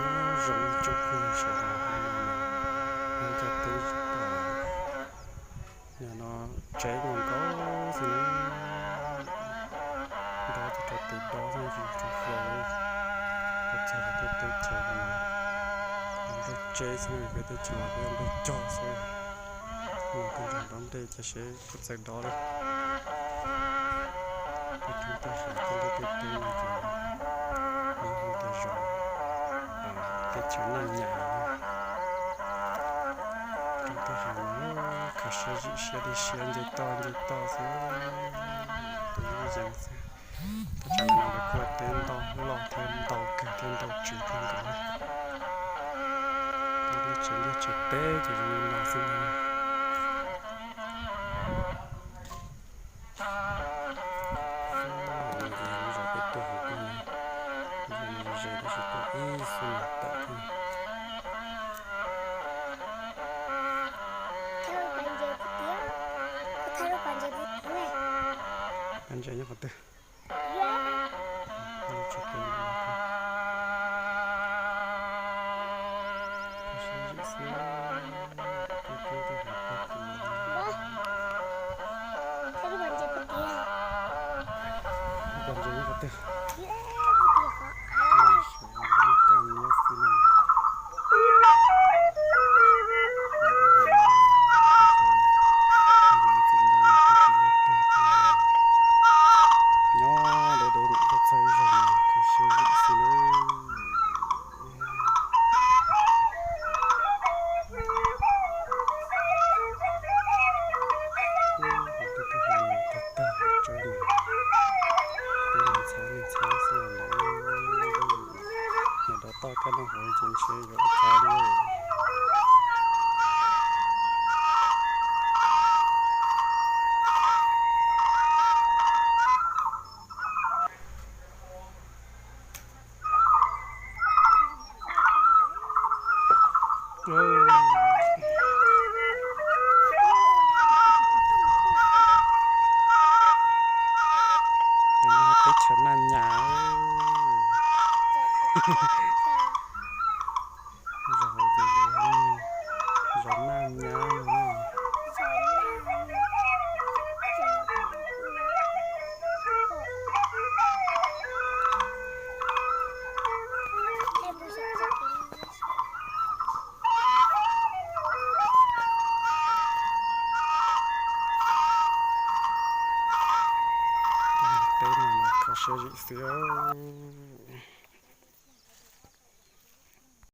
Nyob zoo ib tsoom phooj ywg sawv daws, hnub no mas peb cov teb, nim no tsev nkaus nkaus xwb na, nrov txog rau tes dob xwb tsis tshua hlo li. Peb txog rau tej teb chaws no mas nrog tsev xwb, peb teb chaws no peb nrog cog xwb. Mus kawg nrog nrov ntej ces seb puas txawv dob li. Peb roob Thaj Ham tej ntiaj teb teb no ces yog hu tias zos teb chaws Naj Nyas. Roob Thaj Ham no kho siab zim siab li siab nce toj nce toj xwb, tus yeeb yees xwb. Thaj tsam no lawv kuj teb ntau loj thiab ntau kawg thiab ntau tswv kawg nkaus. Peb lub tsev liaj tsev teb ces zoo li no xwb ntag. Lub zos peb tuaj hauv no, zoo ze tab sis tuaj ib xuab moos tawm thiab. Pob ntseg nyob qhov twg? Pob ntseg nyob qhov twg? Nyob deb deb niam tuaj txog ib zaug kho siab zim xwb nawb. Hauv peb tug hauv no tag tag tsawb mas, peb mus ntxhab mus ntxhab xwb los ntawd. Yog rov toj kab noj hauv ces ntshe yuav ua cas li. Tus no teb chaws Naj Nyas. Zos hauv ces zos Naj Nyas no. Teb no mas kho siab zim xwb os.